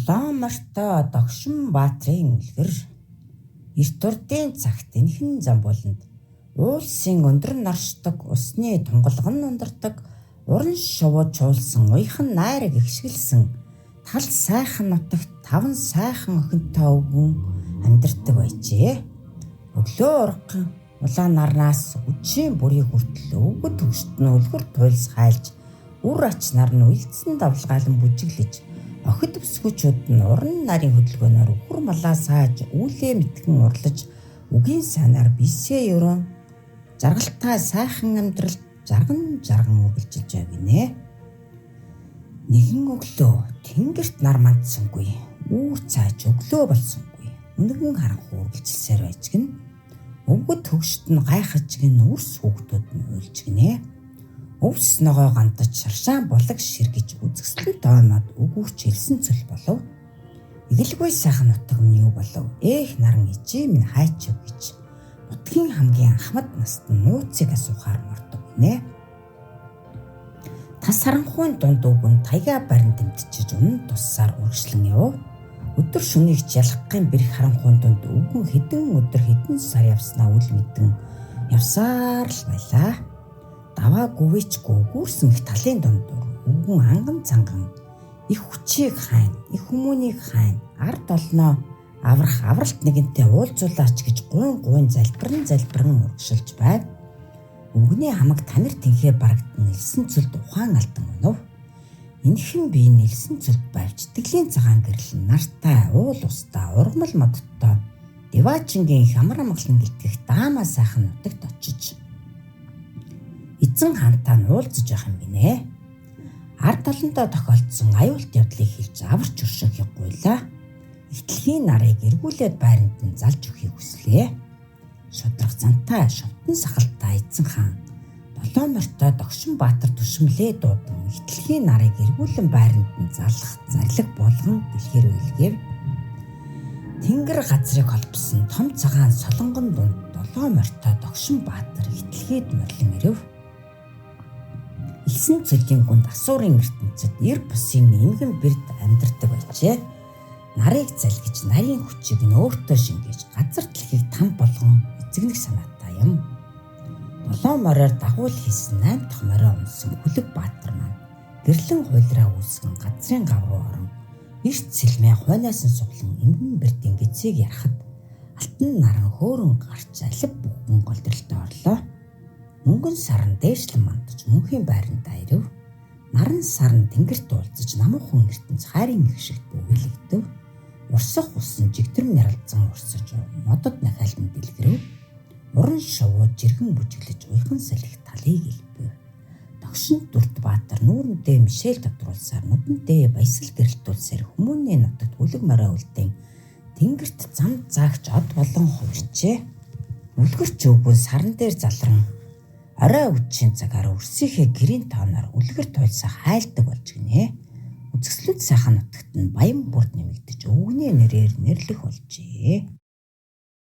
Долоон морьтой Догшин Баатрын үлгэр эрт урдын цагт энхэн зам болонд уулсын өндөр норшдог, усны тунгалган ундардаг, уран шувуу чуулсан, уяхан найраг ихшгэлсэн тал сайхан нутагт таван сайхан охинтой өвгөн амьдардаг байжээ. Өглөө урган улаан нарнаас үчийн бүрийг хүртэл өвгөд төгшт нь үлгэр туйлс хайлж, үр ач нар нь уялдсан давлгаалan бүжиглэж, охид бүсгүүчүүд нь уран нарийн хөдөлгөөнөөр үхэр малаа сааж, үүлээ мэтгэн урлаж, үгийн санаар бисээ ерөн жаргалтай сайхан амьдрал жарган жарган үргэлжилж байв гинэ. Нэгэн өглөө тэнгэрт нар мандсангүй, үүр цааж өглөө болсонгүй. Үнэгэн харанхуй үргэлжилсээр байж гин. Өвгөд төгшт нь гайхаж гин, үрс хүүхдүүд нь уйлж гинэ. Өвс ногоо гандаж шаршаан булаг ширгэж үзэсгэлэн тоймоод өгүүрч элсэн цөл болов. Эгэлгүй сайхан нутаг минь юу болов? Ээх наран ижээ минь хайч гэж нутгийн хамгийн ахмад наст нь нууцыг асуухаар мордог гинэ. Тас харанхуйн дунд өвгөн таяга барин дэмтчиж унан туссаар үргэлжлэн яв. Өдөр шөнийг ч ялахгүйн бэрх харанхуйн дунд өвгөн хэдэн өдөр хэдэн сар явснаа үл мэдэн явсаар л байлаа. Даваа гүвэчгүй өгүүрсэн их талын дунд өвгөн анган цанган их хүчийг хайн, их хүмүүнийг хайн, ард олноо аврах авралт нэгэнтэй уулзуулаач гэж гуйн гуйн залбиран залбиран урагшилж байв. Өвгөний хамаг танир тэнхээ барагдан элсэн цөлд ухаан алдан унав. Энэхэн би нэлсэн цөлд байвч тэтгэлийн цагаан гэрэл нартай, уул устай, ургамал модтой Деваачингийн хямар амгалан гэлтгэх даамаа сайхан нутагт очиж эзэн хаантай нь уулзаж явах юм гинэ. Ард олондоо тохиолдсон аюулт явдлыг хэлж аварч өршөөхийг гуйлаа. Итлэхийн нарыг эргүүлээд байранд нь залж өгөхийг хүслээ. Шудраг зантай, шовтон сахалтай эзэн хаан долоон морьтой Догшин Баатар түшмлээ дуудан итлэхийн нарыг эргүүлэн байранд нь залах зарлиг болгон дэлхэр уйлгэв. Тэнгэр газрыг холбосон том цагаан солонгон дунд долоон морьтой Догшин Баатар итлэхэд морилон ирэв. Элсэн цөлийн гүнд асуурын ертөнцид эр бусын эмгэн бэрд амьдардаг байжээ. Нарыг залгиж, нарийн хүчийг нь өөртөө шингээж, газар дэлхийг там болгон эзэгнэх санаатай юм. Долоон мориор дагуул хийсэн 8 дахь морио унсан Хүлэг Баатар маань гэрлэн хуйлраа үүсгэн газрын гав руу орон эрт сэлмээ хойноос нь суглан эмгэн бэрдийн гизийг ярахад алтан наран хөөрөн гарч алив бүхэн голдролтой орлоо. Мөнгөн саран дээшлэн мандаж мөнхийн байрандаа ирэв. Наран саран тэнгэрт уулзаж намуухан ертөнц хайрын гişгт бүүгэлэгдэв. Урсах усан жигтрэм яралзан урсаж модод нахиалан дэлгэрв. Уран шувуу жиргэн бүжиглэж уяхан салхи талыг элбэв. Догшин дүрт Баатар нүүрэндээ мишэл тодруулсаар нүдэндээ баясгал гэрэлтүүлсээр хүмүүний нутагт үлэг морой үлдээн тэнгэрт зам заагч од болон хувирчээ. Үлгэрч өвгөн саран дээр залран орой үдшийн цагаар өрсийнхээ гэрийн тооноор үлгэр туйлсаа хайлдаг болж гинэ. Үзэсгэлэнт сайхан нутагт нь баян бүрд нэмэгдэж өвгөний нэрээр нэрлэх болжээ.